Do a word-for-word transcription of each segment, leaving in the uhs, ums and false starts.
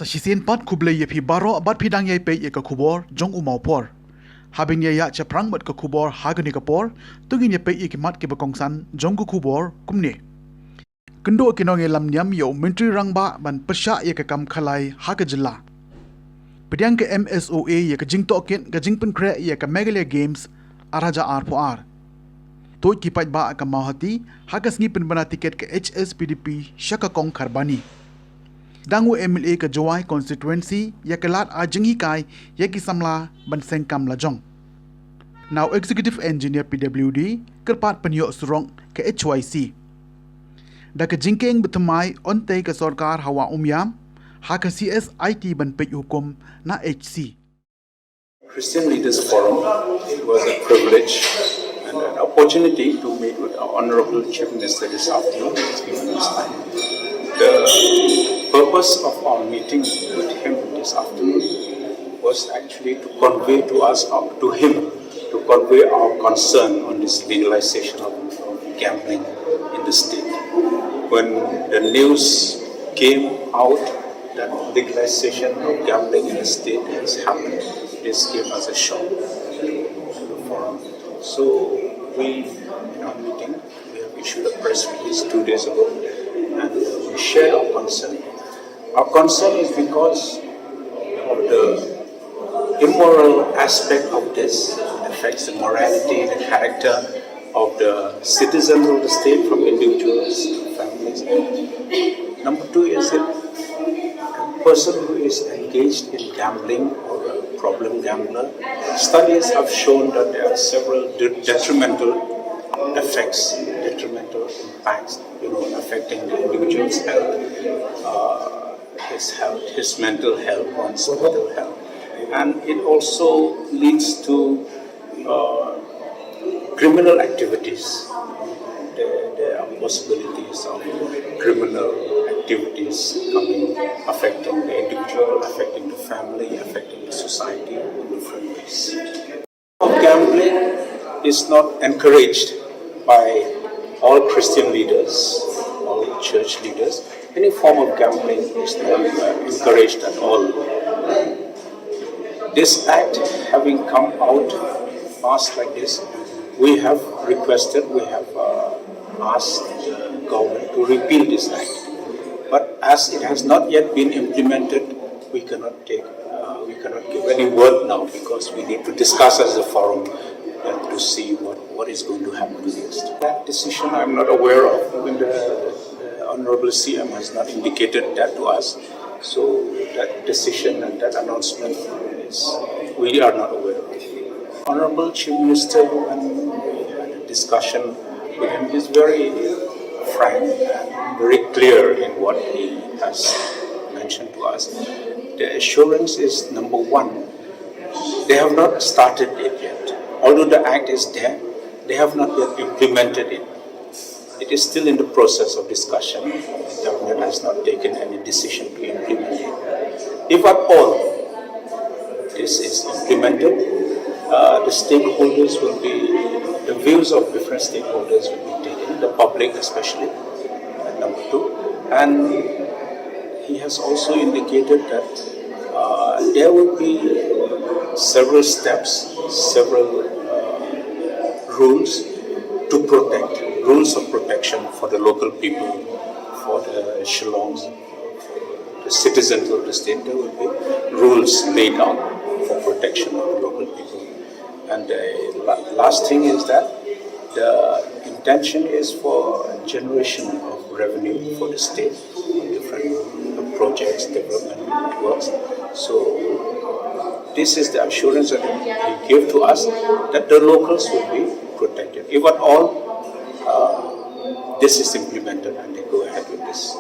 Shisien pat khublei ïa phi baroh bad phi dang ïai peit ïa ka khubor jong u Mawphor. Haba ngin ïa ïaid shaphrang bad ka khubor ha kane ka por, to ngin ïa peit ïa ki mat kiba kongsan jong ka khubor kumne. Kynduh ki nongïalam niam ïa u Myntri Rangbah ban pyrshah ïa ka kam khalai ha ka jylla. Pdiang ka M S O A ïa ka jingtohkit ka jingpynkhreh ïa ka Meghalaya Games ar hajar arphew ar. Tuid ki paidbah ka Mawhati ha ka sngi pynbna tiket ka H S P D P sha ka Kong Kharbani. Dang u M L A ka Jowai constituency ïa ka lad ar jinghikai ïa ki samla ban seng kam lajong. Na u Executive Engineer P W D kyrpad pynïoh surok ka H Y C. Da ka jingkieng ba thymmai, yn tei ka sorkar ha Wah Umiam ha ka C S I T ban peit hukum na H C. Christian Leaders Forum. It was a privilege and an opportunity to meet with our Honorable Chief Minister this afternoon. He's given us time. The purpose of our meeting with him this afternoon was actually to convey to us, uh, to him, to convey our concern on this legalization of, of gambling in the state. When the news came out that legalization of gambling in the state has happened, this gave us a shock to the forum. So we, in our meeting, we have issued a press release two days ago, and we shared our concern. Our concern is because of the immoral aspect of this. It affects the morality, the character of the citizens of the state, from individuals to families. Number two is that a person who is engaged in gambling or a problem gambler, studies have shown that there are several de-, detrimental effects, detrimental impacts, you know, affecting the individual's health, uh, his health, his mental health, one's mental health. And it also leads to, uh, criminal activities. There, there are possibilities of criminal activities coming, affecting the individual, affecting the family, affecting the society in different ways. Of gambling is not encouraged by all Christian leaders, all church leaders. Any form of gambling is not, uh, encouraged at all. This act having come out fast like this, we have requested, we have, uh, asked the government to repeal this act. But as it has not yet been implemented, we cannot take, uh, we cannot give any word now because we need to discuss as a forum and to see what, what is going to happen next. That decision I'm not aware of. Even the, the Honorable C M has not indicated that to us. So that decision and that announcement is, we are not aware of. Honorable Chief Minister, when we had a discussion with him, is very frank and very clear in what he has mentioned to us. The assurance is, number one, they have not started it yet. Although the act is there, they have not yet implemented it. It is still in the process of discussion. The government has not taken any decision to implement it. If at all this is implemented, uh, the stakeholders will be, the views of different stakeholders will be taken, the public especially, number two. And he has also indicated that, uh, there will be several steps, several, uh, rules to protect, rules of protection for the local people, for the Shillong, the citizens of the state. There will be rules laid out for protection of the local people. And the la-, last thing is that the intention is for generation of revenue for the state, different projects, development works. So this is the assurance that he gave to us, that the locals will be protected. If at all, uh, this is implemented and they go ahead with this.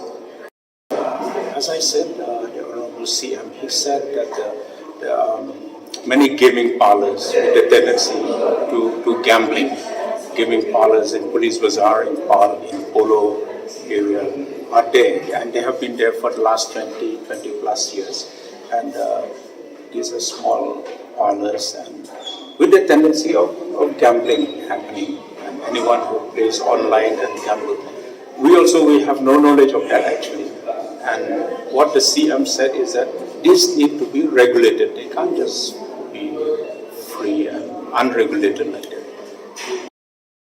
As I said, uh, the Honorable C M, he said that the, the, um, many gaming parlors with a tendency to, to gambling, gaming parlors in Police Bazaar, in Pal, in Polo area are there, and they have been there for the last twenty, twenty plus years. And, uh, these are small parlors and with the tendency of, of gambling happening. And anyone who plays online and gamble, we also, we have no knowledge of that actually. And what the C M said is that this need to be regulated. They can't just be free and unregulated like that.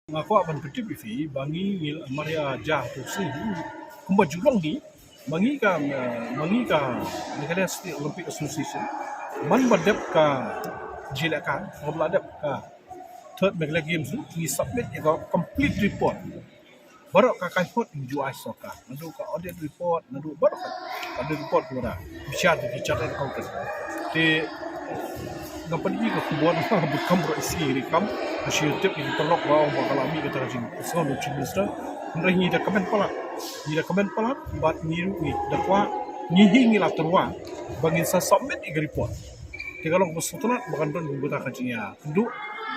Nga kwah ban pyntip ïa phi ba ngi ngi la mar ïa ja tu si kumba ju long ngi ma ngi ka ma ngi ka Meghalaya State Olympic Association man ba dep ka jingïalehkai, man ba la dep ka third Meghalaya Games tu ngi submit ïa ka complete report. Baroh ka kaihot ngi ju ai sorkar. Naduh ka audit report, naduh baroh ka audit report kumta. Bishar da ki chartered accountant. Te nga pynïoh ka khubor ba kam baroh isi ri kam. Ka shi tip ïa ki paralok ba ong ba ka la mih kata ka jingsngew na Chief Minister. Hynrei ngi da kmen palat. Ngi da kmen palat bad ngi ruh ngi da kwah ngi hi ngi la tyrwa ba ngin sa submit ïa ka report. Te ka long ba sngewtynnat ba kan don kumta ka jingïakynduh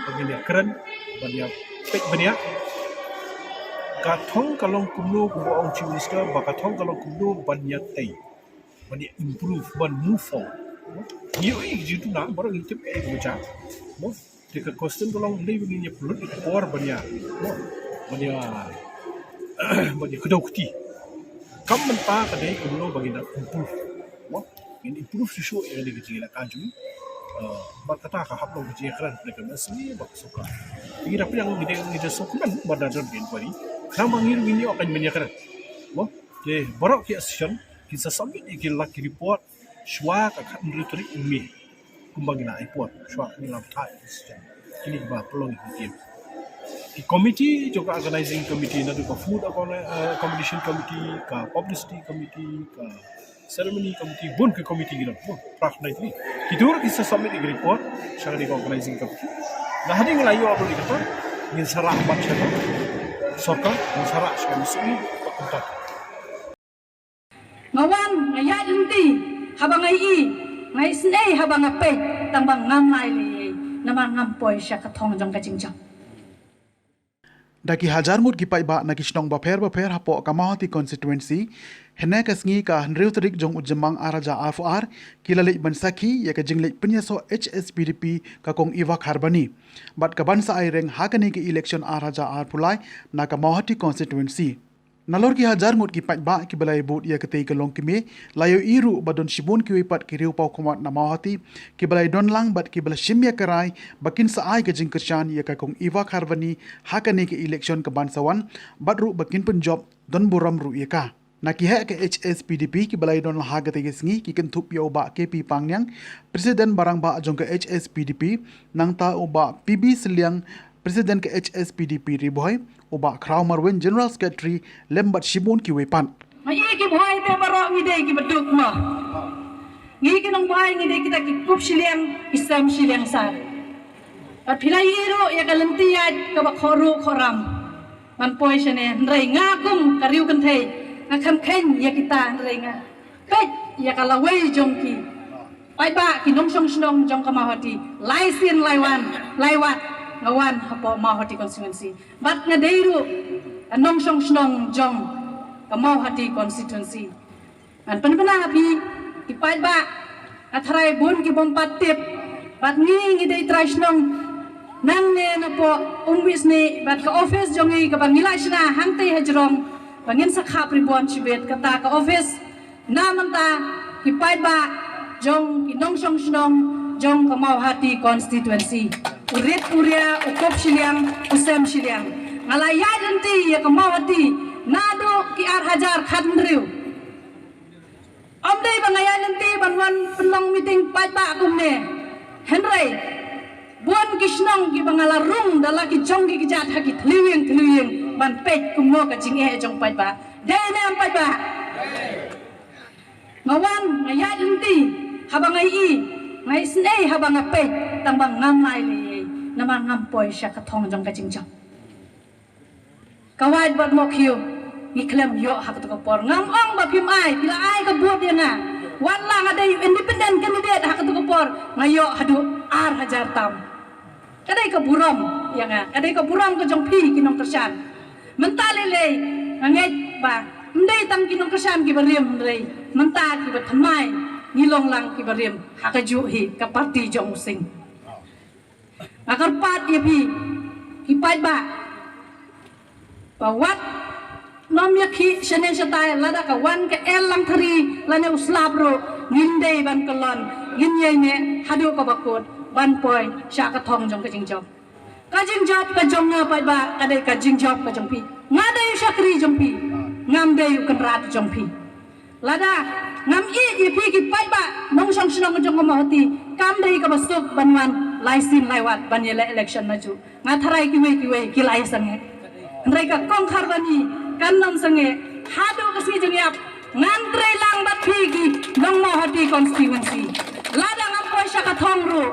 ba ngin ïakren ban ïapeit ban ïa ka thong ka long kumno kumba ong Chief Minister ba ka thong ka long kumno ban ïatei ban ïa improve ban move forward. Ngi ïohi ka jingduna baroh ngi tip eh kumba jia. Mo te ka question ka long dei ba ngin ïa pynlut ïa ka por ban ïa mo ban ïa ban ïa kdew kti. Kam mynta ka dei kumno ba ngin da improve. Mo ngin improve shuh shuh ïa ka dei ka jingïalehkai jong ngi. Eh, bad kata ka hap long ka jingïakren na ka M S M E bad ka sorkar. Ngi da pdiang ngi da ngi da sngewkmen ba da don ka inquiry. Khnang ba ngi ruh ngin ïoh kan ban ïakren. Mo te baroh ki association kin sa submit ïa ki la ki report shuwa ka khathynriew tarik u May. Kumba ngi la ai por shuwa ngi la phah ïa ki association. Kine kiba pynlong ïa ki game. Ki committee jong ka organizing committee naduh ka food acco- eh, accommodation committee, ka publicity committee, ka ceremony committee, bun ki committee ki long. Bun, phra khyndai tylli. Ki dur ki sa submit ïa ki report sha kane ka organizing committee. Nga hadien ngi la ïoh ruh ïa kata ngin sa rah pat sha ka sorkar, ngin sa rah sha ka M S M E bad kumta. Nga wan nga ïaid lynti haba nga ïohi, nga isynei haba nga peit, tang ba ngam ai lei ei namar ngam poi sha ka thong jong ka jingjop. Da ki hajar ngut ki paidbah na ki shnong bapher bapher hapoh ka Mawhati constituency, hynne ka sngi ka hynriew tarik jong u Jymmang ar hajar arphew ar, ki la leit ban sakhi ïa ka jingleit pynïasoh H S P D P ka Kong Eva Kharbani bad ka ban sa aireng ha kane ka election ar hajar arphew lai na ka Mawhati constituency. Nalor ki hajar ngut ki paidbah kiba la ïabud ïa katei ka longkmie, la ïohi ruh ba don shibun kiwei pat ki riew paw khmat na Mawhati kiba la ïadon lang bad kiba la shim ïa ka rai ba kin sa ai ka jingkyrshan ïa ka Kong Eva Kharbani ha kane ka election ka ban sa wan bad ruh ba kin pynjop donburom ruh ïa ka. Na ki heh ka H S P D P kiba la ïadon lang ha katei ka sngi ki kynthup ïa u Bah K P Pangniang, President ba rangbah jong ka H S P D P, nangta u Bah P B Sylliang, President ka H S P D P Ri Bhoi, u Bah Khraw Marwein, General Secretary, lem bad shibun kiwei pat. Nga ïohi ki Bhoi te baroh ngi dei kiba duk mo. Ngi ki nong Bhoi ngi dei kita ki kup shiliang, ki sem shiliang sar. Bad phi la ïohi ruh ïa ka lynti ïaid kaba khohruh khohram ban poi shane, hynrei nga kum ka riew kynthei nga khlem kheiñ ïa kita, hynrei nga peit ïa ka lawei jong ki paidbah, ki nongshong shnong jong ka Mawhati. Lai sien lai wan lai wat nga wan hapoh Mawhati constituency bad nga dei ruh ka nongshong shnong jong ka Mawhati constituency. Ngan pynbna ha phi ki paidbah, nga tharai bun ki bym pat tip bad ngi ngi dei trai shnong. Nangne napoh Umwisni bad ka office jong ngi kaba ngi la shna hangtei hajrong ba ngin sa khap ribbon shibit, kata ka office na mynta ki paidbah jong ki nongshong shnong jong ka Mawhati constituency, u rit u ria, u kup shiliang, u sem shiliang. Nga la ïaid lynti ïa ka Mawhati naduh ki ar hajar khathynriew. Ym dei ba nga ïaid lynti ban wan pynlong meeting paidbah kumne, hynrei bun ki shnong kiba nga la rung da la ki jong ki kjat ha ki thliew ïing thliew ïing ban peit kumno ka jingeh jong paidbah. Dei ne em paidbah? Nga wan nga ïaid lynti haba nga ïohi, nga isynei haba nga peit, tang ba ngam ai lei ei namar ngam poi sha ka thong jong ka jingjop. Ka wait bad mo khiew ngi khlem ïoh ha kato ka por. Ngam ong ba phim ai, phi la ai ka vote ïa nga. Wat la nga dei independent candidate ha kato ka por, nga ïoh haduh ar hajar tam. Ka dei ka burom ïa nga, ka dei ka burom ka jong phi ki nongkyrshan. Mynta lei lei nga ngeit ba ym dei tang ki nongkyrshan kiba rim, hynrei mynta kiba thymmai ngi long lang kiba rim ha kajuh hi ka party jong u Sing. Nga kyrpad ïa phi ki paidbah ba wat Nym ïakhih shane shatai, lada ka wan ka El Langthari lane u Slap ruh, ngin dei ban kyllon, ngin ïaineh haduh kaba kut ban poi sha ka thong jong ka jingjop. Ka jingjop ka jong nga paidbah ka dei ka jingjop ka jong phi. Nga dei u shakri jong phi, ngam dei u kynrad jong phi. Lada ngam ïeit ïa phi ki paidbah nongshong shnong jong ka Mawhati, kam dei kaba suk ban wan lai sien lai wat ban ïaleh election najuh. Nga tharai kiwei kiwei ki la ïasangeh. Hynrei ka Kong Kharbani kan nym sangeh. Haduh ka sngi jingïap ngan trei lang bad phi ki nong Mawhati constituency. Lada ngam poi sha ka thong ruh,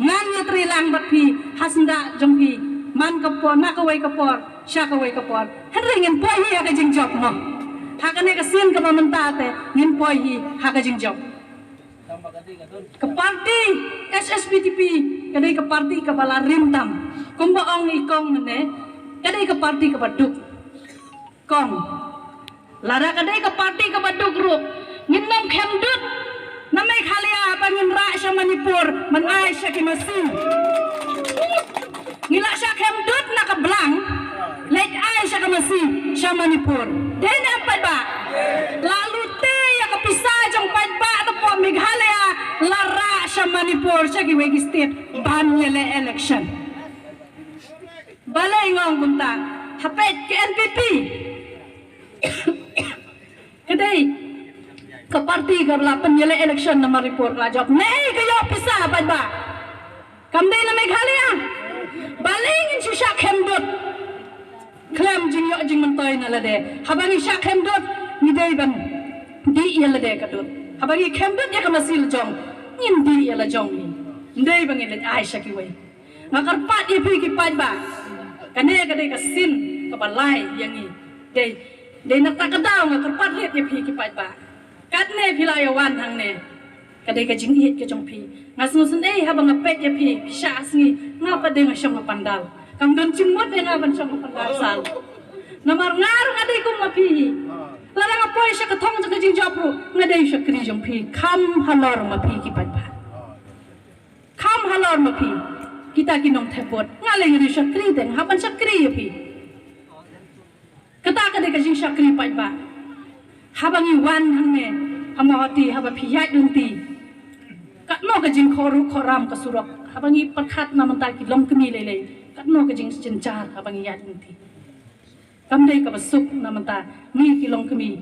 ngan ïatrei lang bad phi ha syndah jong phi, man ka por, na kawei ka por sha kawei ka por. Hynrei ngin poi hi ha ka jingjop mo. Ha kane ka sien kaba mynta te ngin poi hi ha ka jingjop. Ka party H S P D P ka dei ka party kaba la rim tam. Kumba ong i Kong mynne, ka dei ka party kaba duk. Kong, lada ka dei ka party kaba duk ruh, ngin nym khem dud na Meghalaya ba ngin rah sha Manipur ban ai sha ki masi. Ngi la shah khem dud na ka blang, leit ai sha ka masi sha Manipur. Dei ne em paidbah? La lute ïa ka pisa jong paidbah hapoh Meghalaya, la rah sha Manipur, sha kiwei ki state ban ïaleh election. Balei nga ong kumta? Ha peit ka N P P. Ka dei ka party kaba la pynïaleh election na Manipur, la jop. Nei ka ïoh pisa paidbah. Kam dei na Meghalaya. Balei ngin shu shah khem dud? Khlem jingïoh jingmyntoi na lade. Haba ngi shah khem dud, ngi dei ban dih ïa lade ka dud. Haba ngi khem dud ïa ka masi la jong, ngin dih ïa la jong ngi. Ym dei ba ngin leit ai sha kiwei. Nga kyrpad ïa phi ki paidbah. Kane ka dei ka sien kaba lai ïa ngi. Dei, dei na kata ka daw nga kyrpad rit ïa phi ki paidbah. Katne phi la ïa wan hangne. Ka dei ka jingïeit ka jong phi. Nga sngewsynei haba nga peit ïa phi, phi shah sngi, nga pat dei nga shong ha pandal. Kam don jingmut ïa nga ban shong ha pandal sal. Namar nga ruh nga dei kum ma phi hi. Lada nga poi sha ka thong jong ka jingjop ruh, nga dei u shakri jong phi. Kham halor ma phi ki paidbah. Kham halor ma phi kita ki nongthep vote. Nga lei nga dei u shakri te nga hap ban shakri ïa phi. Kata ka dei ka jingshakri paidbah. Haba ngi wan hangne ha Mawhati, haba phi ïaid lynti, katno ka jingkhohruh khohram ka surok. Haba ngi pyrkhat na mynta ki longkmie lei lei, katno ka jingjynjar haba ngi ïaid lynti. Kam dei kaba suk na mynta ngi ki longkmie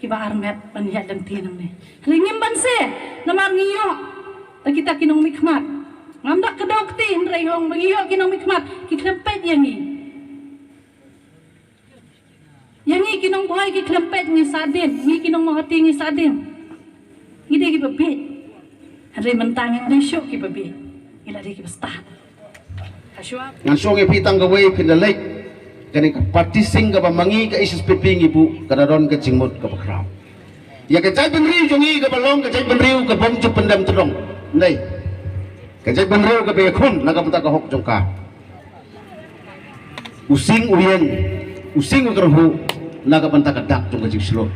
kiba armet ban ïaid lynti nangne. Hynrei ngim banse namar ngi ïoh da kita ki nongmihkhmat. Ngam da kdew kti hynrei ong ba ngi ïoh ki nongmihkhmat ki khlem peit ïa ngi. Ïa ngi ki nongbhoi ki khlem peit, ngi sahdien, ngi ki nong Mawhati ngi sahdien. Ngi dei kiba bieit. Hynrei mynta ngim dei shuh kiba bieit. Ngi la dei kiba stad. Hashwa. Ngan shong ïa phi tang kawei, phin da leit. Kane ka party sing kaba ma ngi ka H S P P ngi buh ka da don ka jingmut kaba khraw. Ïa ka jaitbynriew jong ngi kaba long ka jaitbynriew ka bym ju pyndem tdong. Nei. Ka jaitbynriew kaba ïakhun na ka bynta ka hok jong ka. U sing u ïeng, u sing u kyrhuh na ka bynta ka dak jong ka jingshlur.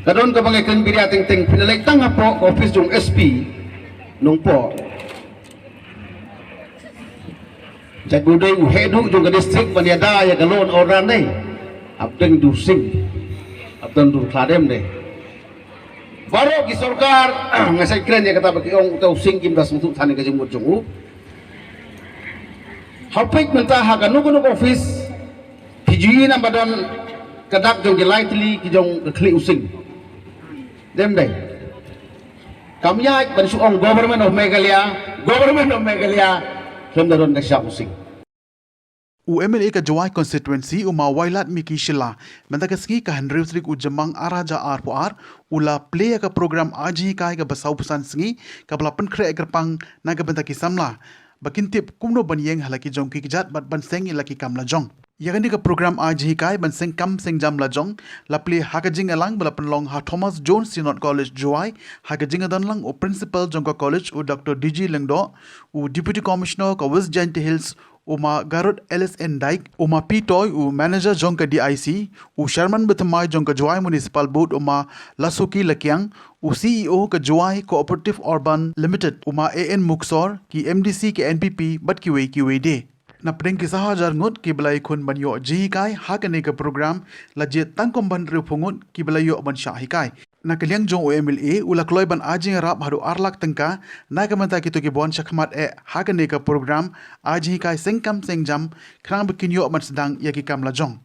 Ka don kaba ngi kren biria teng teng, phin da leit tang hapoh ka office jong S P Nongpoh. Jait u dei u heh duh jong ka district ban ïada ïa ka law and order ne. Hapdeng dur sing. Hapdeng dur khlad em ne. Baroh ki sorkar nga sa kren ïa kata ba ki ong uta u sing kim da sngewthuh than ïa ka jingmut jong u. Hapdeng mynta ha kano kano ka office phi ju ïohi na ba don ka dak jong ki lai tylli ki jong ka khlieh u sing. Dem dei. Kam ïaid ban shu ong Government of Meghalaya, Government of Meghalaya, khlem da don ka shah u sing. U M L A ka Jowai constituency u ma Wailadmiki Shylla, mynta ka sngi ka hynriew tarik u Jymmang ar hajar arphew ar, u la plie ïa ka program ai jinghikai kaba sawphew san sngi, kaba la pynkhreh kyrpang na ka bynta ki samla ba kin tip kumno ban ïeng ha la ki jong ki kjat bad ban seng ïa la ki kam la jong. Ïa kane ka program ai jinghikai ban seng kam seng jam la jong la plie ha ka jingïalang ba la pynlong ha Thomas Jones Synod College Jowai, ha ka jingïadonlang u Principal jong ka college u Doctor D G Lyngdoh, u Deputy Commissioner ka West Jaintia Hills u ma Garod L S N Dyke, u ma P Toy u Manager jong ka D I C, u Sherman Bathymmai jong ka Jowai Municipal Board, u ma Lasuki Lakiang, u C E O ka Jowai Cooperative Urban Limited, u ma A N Muksor, ki M D C ka N P P bad kiwei kiwei de. Na pdeng ki saw hajar ngut kiba la ïakhun ban ïoh jinghikai ha kane ka program, la jied tang kumba hynriewphew ngut kiba la ïoh ban shah hikai. Na ka liang jong u MLA, u la kloi ban ai jingïarap haduh ar lak tyngka na ka bynta kito kiba wan shakhmat eh ha kane ka program ai jinghikai seng kam seng jam, khnang ba kin ïoh ban sdang ïa ki kam lajong.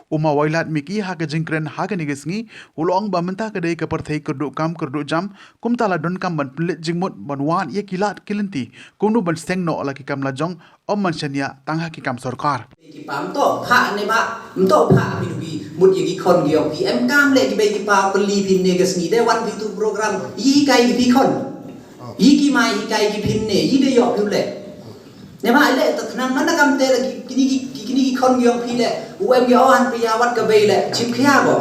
U Ma Wailadmiki ha ka jingkren ha kane ka sngi, u la ong ba mynta ka dei ka pyrthei kyrduh kam kyrduh jam, kumta la donkam ban pynleit jingmut ban wad ïa ki lad ki lynti kumno ban seng noh la ki kam lajong, ym ban shaniah tang ha ki kam sorkar. Ki pa ym toh phah ne ba, ym toh phah phi duh ki mut ïa ki khon ki ong phi, em kam leh ki bei ki pa kylli phi ne ka sngi, dei wan phi tu program, ïa hikai ki phi khon. Ïa ki mai hikai ki phi ne, ïa dei ïoh phi leh. Ne ba leh, te khnang mana kam te la ki, kini ki, ki, kini ki khon ki ong phi leh, u em ki oh han phi ïa wat ka bei leh, chim khia ko.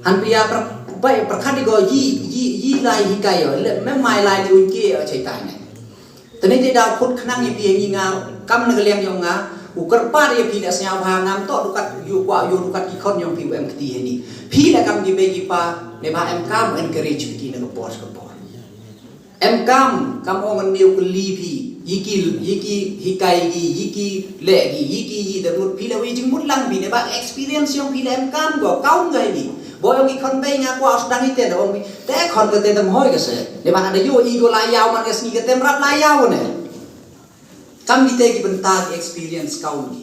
Han phi ïa per, bai, pyrkhat di ko, ïa, ïa, ïa lai hikai ïa, leh, mem mai lai di un ki, ïa, chai tai ne. Te ne te da khut khnang ïa phi ïa ngi nga, kam na ka liang ïong nga, u kyrpad ïa phi leh sñiaw bha ngam toh dukat, ïoh kwah, ïoh dukat ki khon ïong phi u em kti ïa ni. Phi leh kam ki bei ki pa, ne ba em kam encourage phi ki na ka por, ka por. Em kam, kam ong ne u kylli phi, ïa ki, ïa ki hikai ki, ïa ki leh ki, ïa ki ïa da mut phi leh wei jingmut lang phi, ne ba experience ïong phi leh em kam ko, kaun ga ni. Bo ïong ki khon bei nga kwah sdang ite da ong phi, te khon ka te dam hoi ka se. Ne ba da ïoh i ko la ïaw man ka sngi ka tem rap la ïaw ne. Kam kite ki bynta ki experience kaun ki.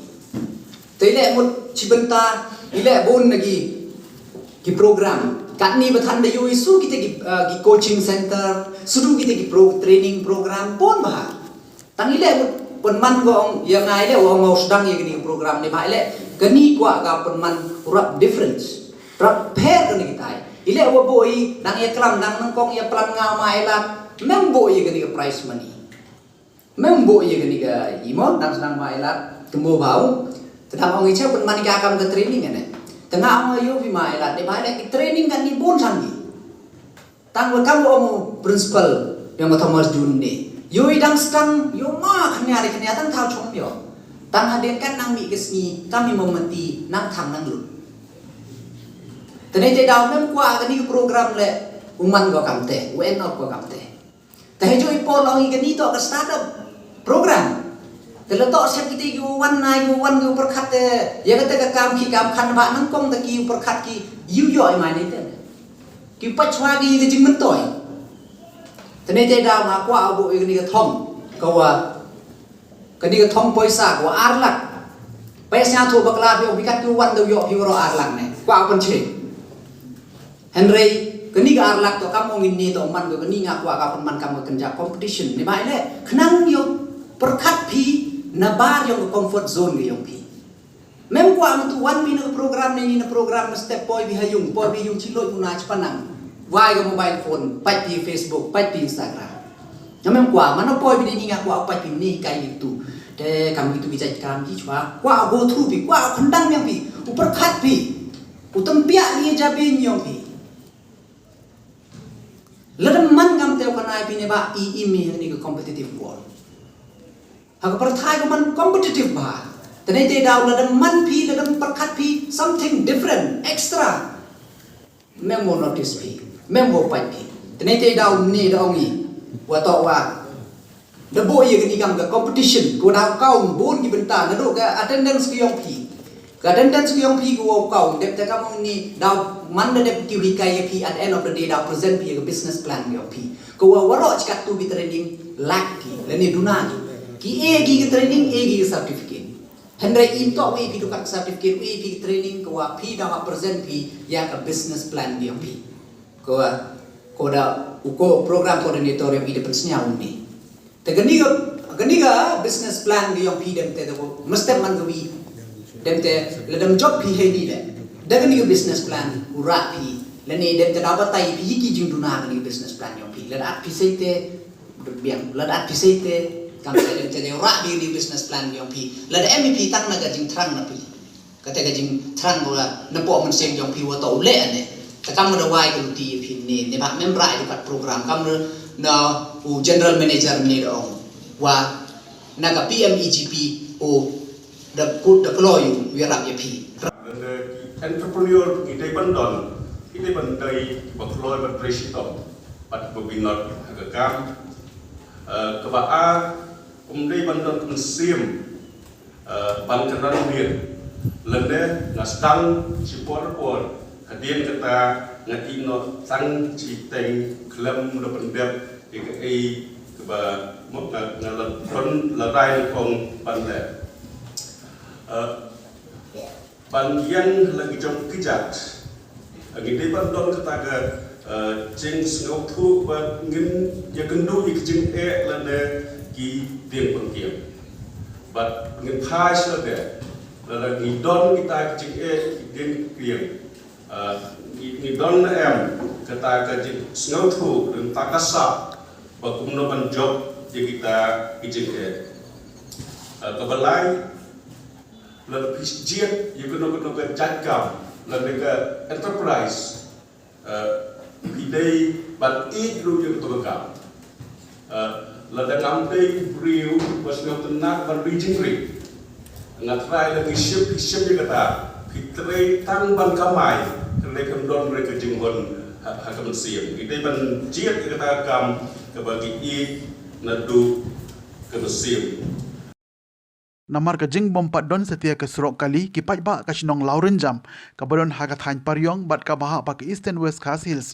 Te i leh mut chi bynta, i leh bun na ki, ki program. Katni ba than da ïoh i su kite ki, uh, ki coaching center, su du kite ki pro, training program, bun bha. Tang i leh mut pynman ko ong, ïa nga i leh ong nga u sdang ïa kani ki program ne ba i leh, kani kwah ka pynman rap difference. Rap pher kani kitai. I leh wa bo i, dang ïa klam, dang nangkong ïa plan nga ma i lad, mem bo i kani ka prize money. Mem bo ïa kani ka imo, dang sdang ma i lad, kembo bau. Te dang ong i cheu pynman ka kam ka training ane. Te nga ong ïa phi ma i lad, ne ba i leh ki training kan ni bun sang ki. Tang wa kam wa ong u principal ïa ma Thomas Jun ne. Ïoh i dang sdang, ïoh ma khania de khania tang thaw chong ïoh. Tang hadien kan nang mih ka sngi, kam i mo mati, nang thang nang lut. Te ne te daw mem kwah kani ka program leh, u man ko kam te, u end up ko kam te. Te ha ïoh i por long i kani toh ka startup program. Te la toh sep kite ki u wan na, ki u wan ki u pyrkhat te, ïa kata ka kam ki kam khan ba nangkong te ki u pyrkhat ki, ïoh ïoh i mai ni te. Ki pachwa ki ka jingmyntoi. Te ne te daw nga kwah u bu ïa kani ka thong, ka wa, kani ka thong poisa, ka wa ar lak. Poisa tu bakla phi, phi kat ki u wan da ïoh phi waroh ar lak ne. Kwah u pynche. Hynrei, kani ka ar lak to kam ong in ne to man ko kani nga kwah ka pynman kam ka kynja competition. Ne ba i leh, khnang ïoh pyrkhat phi na bar ïong ka comfort zone ka ïong phi. Mem kwah mut u wan phi na ka program ne ni na program na step poi phi ha ïung, poi phi ïung chi loi muna chi panang. Wai ka mobile phone, pait phi Facebook, pait phi Instagram. Nga mem kwah, mano poi phi de ni nga kwah pait phi ne kai phi tu. Te kam phi tu ki jait kam ki chwa, kwah go through phi, kwah khyndaw ïong phi, u pyrkhat phi. U tympiah ïa jabieng ïong phi. Lada man kam te u khanai phi ne ba i im ïa kani ka competitive world. Ha ka pyrthai ka man competitive bha. Te ne te daw lada man phi, lada pyrkhat phi something different, extra. Mem wa notice phi, mem wa pait phi. Te ne te daw ne da ong i, wa toh wa. Da bok ïa kani kam ka competition, ko daw kaun bun ki bynta, naduh ka attendance ka ïong phi. Ka attendance ka ïong phi ko wa kaun, dep te kam ong ni, daw man da dep ki hikai ïa phi, at the end of the day daw present phi ïa ka business plan ka ïong phi. Ko wa waroh chi katto ki training, lak ki, lane duna ki. Ki e ki ka training, e ki ka certificate. Hynrei im toh u e phi dukat ka certificate, u e phi ka training, ko wa phi daw ha present phi ïa ka business plan ka ïong phi. Ko wa, ko da, u ko program coordinator ïong i da pynsñiaw u ni. Te kani ka, kani ka business plan ka ïong phi dem te, te ko, mesti man ka wi. Dem te, la dem jop phi hei ni de. Da kani ka business plan, u rah phi. Lane dem te da batai phi ki jingduna kani ka business plan ïong phi. Lada at phi sei te, biang. Lada at phi sei te, kam te dem te de u rah phi kani ka business plan ïong phi. Lada em phi tang na ka jingthrang na phi. Kata ka jingthrang ko la, na pok mynsiem jong phi wa toh u leh ne. Te kam da wai ka luti phi ne, ne ba mem rah ïa ka program, kam na u general manager ne da ong. Wa na ka P M E G P o da kut da kloi u ïarap ïa phi. Entrepreneur ki dei ban don, ki dei ban dei ba kloi ban trei shitom. Bad ba binot ha ka kam. Eh, kaba ar, kum dei ban don mynsiem. Eh, Ban kynran miet lane nga sdang shipor por hadien kata nga ïeh noh tang shiteng khlem da pyndep ïa kaei kaba mo nga nga la don la rai ong ban leh. Eh, ban ïeng la ki jong ki jait. Ngi dei ban don kata ka, eh, jingsngewthuh ba ngin ïakynduh ïa ki jingeh lane ki dieng pynkieng. Bad ngin phai sha lade lada ngi don kita ki jingeh ki dieng pynkieng. Eh, ngi, ngi don ne em kata ka jingsngewthuh lane kata ka sap ba kumno ban jop ïa kita ki jingeh. Eh, kaba lai, lada phi jied ïa kano kano ka jait kam lane ka enterprise, eh, phi dei ban ïeit ruh ïa kato ka kam. Eh, lada ngam dei u briew ba sngewtynnat ban ri jingri, nga trai lada ngi shim, phi shim ïa kata, phi trei tang ban kamai, kane kam don re ka jinghun ha, ha ka mynsiem. Ngi dei ban jied ïa kata ka kam kaba ngi ïeit naduh ka mynsiem. Namar ka jingbym pat don satia ka surok kali, ki paidbah ka shnong Lawrynjam kaba don ha ka thaiñ Pariong bad kaba hap ha ka Eastern West Khasi Hills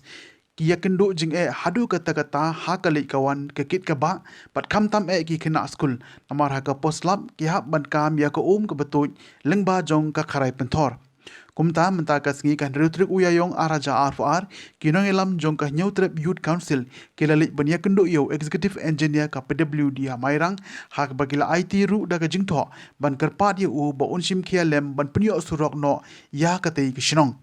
ki ïakynduh jingeh haduh katta katta ha ka leit ka wan, ka kit ka bah bad khamtam eh ki khynnah skul. Namar ha ka por slap ki hap ban kam ïa ka um kaba tuid lyngba jong ka kharai pynthor. Kumta mynta ka sngi ka hynriew tarik u Ïaïong ar hajar arphew ar, ki nongïalam jong ka Hynñiewtrep Youth Council ki la leit ban ïakynduh ïa u Executive Engineer ka P W D ha Mairang, ha kaba ki la aiti ruh da ka jingthoh ban kyrpad ïa u ba un shim khia lem ban pynïoh surok noh ïa katei ka shnong.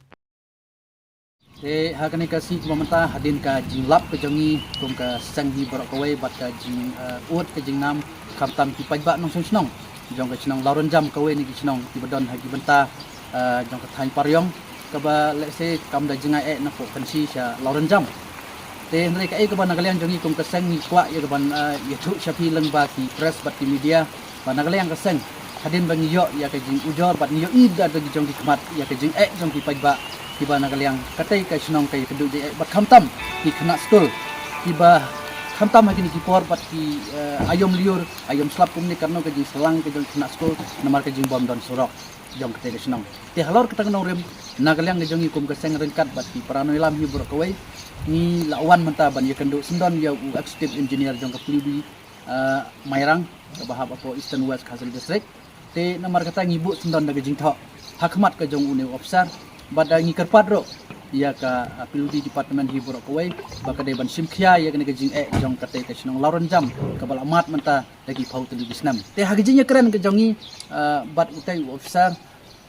Te ha kane ka sngi kumba mynta, hadien ka jinglap ka jong ngi kum ka seng hi baroh kawei bad ka jing, eh, ud ka jingnam khamtam ki paidbah nongshong shnong jong ka shnong Lawrynjam, kawei na ki shnong kiba don ha ki bynta, eh, jong ka thaiñ Pariong, kaba lehse kam da jngai eh napoh Kynshi sha Lawrynjam. Te hynrei kaei kaba na ka liang jong ngi kum ka seng ngi kwah ïa ka ban, eh, ïathuh sha phi lyngba ki press bad ki media, ba na ka liang ka seng, hadien ba ngi ïoh ïa ka jingujor bad ngi ïohi da ki jong ki khmat ïa ka jingeh jong ki paidbah, kiba na ka liang katei ka shnong ka ïakynduh jingeh bad khamtam ki khynnah skul, kiba khamtam ha kine ki por bad ki, eh, aïom lyiur aïom slap kumne, katno ka jingsalang ka jong ki khynnah skul namar ka jingbym don surok jong katei ka shnong. Te halor kata ka nongrim, na ka liang ka jong ngi kum ka seng ryngkat bad ki para nongïalam hi baroh kawei, ngi la wan mynta ban ïakynduh syndon ïa u Executive Engineer jong ka P W D, eh, Mairang, kaba hap hapoh Eastern West Khasi Hills District. Te namar kata ngi buh syndon da ka jingthoh ha khmat ka jong une u officer, bad da ngi kyrpad ruh ïa ka, eh, P W D department hi baroh kawei ba ka dei ban shim khia ïa kane ka jingeh jong katei ka shnong Lawrynjam kaba la mad mynta da ki phew tylli ki snem. Te ha ka jingïakren ka jong ngi, eh, bad utei u officer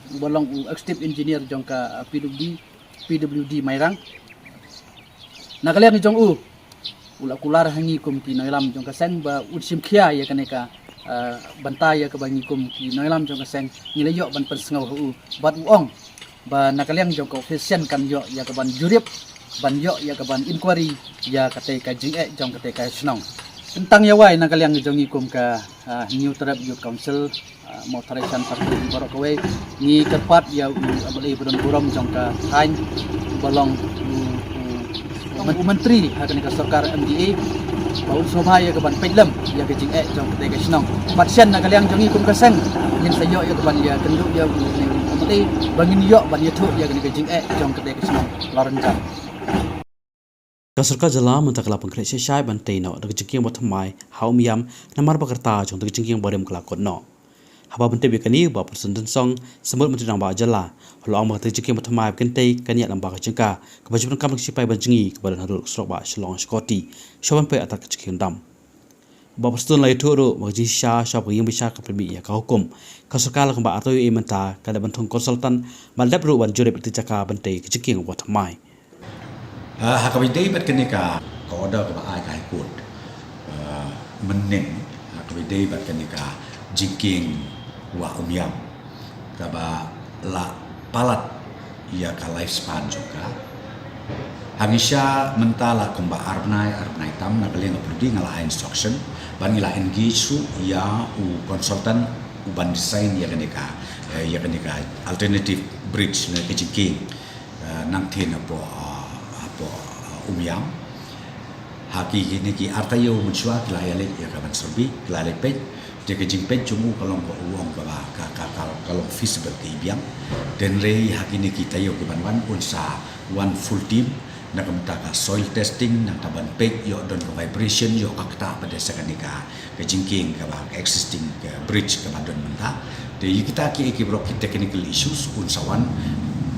uba long u Executive Engineer jong ka, eh, P W D, P W D Mairang, na ka liang jong u, u la kular ha ngi kum ki nongïalam jong ka seng ba un shim khia ïa kane ka, eh, bynta ïa kaba ngi kum ki nongïalam jong ka seng ngi la ïoh ban pynsngew ha u, bad u ong ba na ka liang jong ka office shen kan ïoh ïa ka ban jurip, ban ïoh ïa ka ban inquiry ïa katei ka jingeh jong katei ka shnong. Tang ïa wai, na ka liang jong ngi kum ka, ah, Hynñiewtrep Youth Council, ah, Mawthadraishan Circle baroh kawei, ngi kyrpad ïa u M L A ba don burom jong ka thaiñ, uba long u, u, u Myntri ha kane ka sorkar M D A, ba un sngewbha ïa ka ban peit lem ïa ka jingeh jong katei ka shnong. Bad shen na ka liang jong ngi kum ka seng, ngin sa ïoh ïa ka ban ïakynduh ïa u M L A ba ngin ïoh ban ïathuh ïa kane ka jingeh jong katei ka shnong Lawrynjam. Ka sorkar jylla mynta ka la pynkhreh shai shai ban tei noh da ka jingkieng ba thymmai ha Umiam, namar ba ka rta jong da ka jingkieng barim ka la kut noh. Haba pyntip ïa kane, u Bah Prestone Tynsong, Symbud Myntri Rangbah jylla, u la ong ba ka jingkieng ba thymmai ba kin tei kan ïaid lyngba ka jingka kaba ju pyndonkam da ka shipai ban jngi kaba don harud ka surok bah Shillong Shakoti, shuwa ban poi atat ka jingkieng dam. U Bah Prestone la ïathuh ruh ba ka jingshisha shuwa ba ka ïing bishar ka pynmih ïa ka hukum, ka sorkar la kumba artylli mynta ka dei ban thung consultant ban dep ruh ban jurip ïa ka jaka ban tei ka jingkieng ba thymmai. Ah, ha kaba ïadei bad kane ka, ka order kaba ai ka High Court, ah, mynnin, ha kaba ïadei bad kane ka jingkieng wah Umiam, kaba la palat ïa ka lifespan jong ka. Hangta mynta la kumba ar bnai, ar bnai tam na ka liang ka P W D nga la ai instruction ban ngi la engage ruh ïa u consultant u ban design ïa kane ka, eh, ïa kane ka alternative bridge ne ka jingkieng, eh, nangtei hapoh, eh, hapoh, eh, Umiam. Ha ki, kine ki ar taïew mynshuwa ki la ïaleit ïa ka ban survey, ki la leit peit. Te ka jingpeit jong u ka long ba u ong kaba ka, ka, ka long feasible ka i biang. Hynrei ha kine ki taïew ki ban wan un sa wan full team na ka bynta ka soil testing, nangta ban peit ïoh don ka vibration, ïoh ka ktah pat de sa kane ka, ka jingkieng kaba existing ka bridge kaba don mynta. Te ïa kita ki, ki baroh ki technical issues un sa wan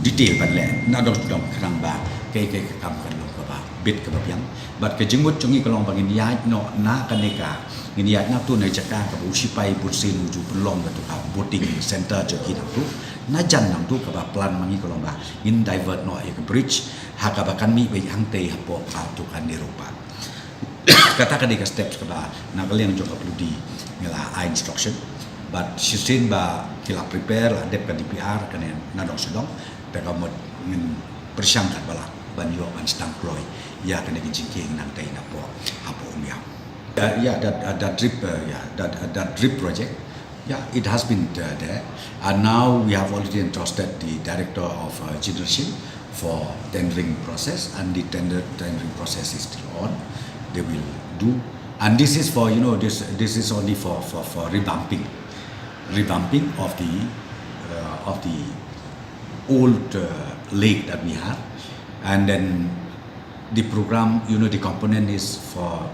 detail ban leh na dong dong khnang ba kaei kaei ka kam kan long kaba bit kaba biang. Bad ka jingmut jong ngi ka long ba ngin ïaid noh na kane ka, ngin ïaid na tu na jaka kaba u sipai bun sien u ju pynlong katu ka boating center jong ki nangtu. Na jan nangtu kaba plan ma ngi ka long ba ngin divert noh ïa ka bridge ha kaba kan mih beit hangtei hapoh katu ka Nehru Park. Kata ka dei ka steps kaba na ka liang jong ka plu di ngi la ai instruction. Bad shisien ba ki la prepare, la dep ka D P R kane na dong sha dong, te ka mut ngin pyrshang katba lah ban ïoh ban sdang kloi ïa kane ka jingkieng nangtei napoh hapoh Umiam. Uh, yeah, that, uh, that drip, uh, yeah, that, uh, that drip project. Yeah, it has been, uh, there. And now we have already entrusted the director of, uh, generation for tendering process, and the tender, tendering process is still on. They will do. And this is for, you know, this, this is only for, for, for revamping, revamping of the, uh, of the old, uh, lake that we have. And then the program, you know, the component is for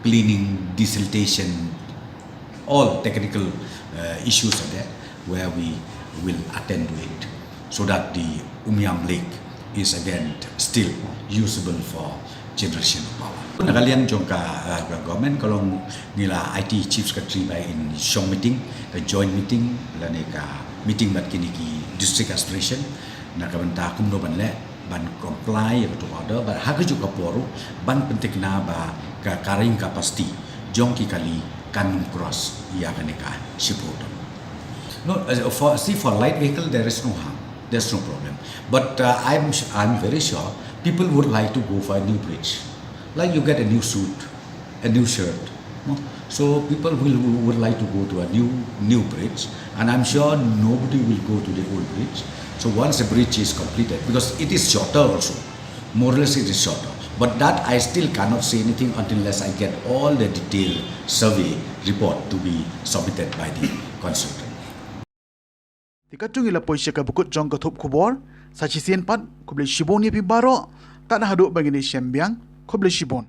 cleaning, desiltation, all technical, uh, issues are there where we will attend to it so that the Umiam Lake is again still usable for generation of power. Na ka liang jong ka, uh, ka government ka long ngi la aiti Chief Secretary ba in shong meeting, ka joint meeting, lane ka meeting bad kine ki district administration, na ka bynta kumno ban leh ban comply ïa katu ka order, bad ha kajuh ka por ruh ban pynthikna ba ka carrying capacity jong ki kali kan ym cross ïa kane ka shiphew ton. No, uh, for, see, for light vehicle there is no harm, there's no problem. But, uh, I'm s-, I'm very sure people would like to go for a new bridge. Like you get a new suit, a new shirt. No? So people will, would like to go to a new, new bridge, and I'm sure nobody will go to the old bridge. So once a bridge is completed, because it is shorter also, more or less it is shorter. But that I still cannot say anything until unless I get all the detailed survey report to be submitted by the consultant. Te katto ngi la poi sha ka bakut jong ka thup khubor, sa shisien pat, khublei shibun ïa phi baroh, tad haduh ba ngin ïashem biang, khublei shibun.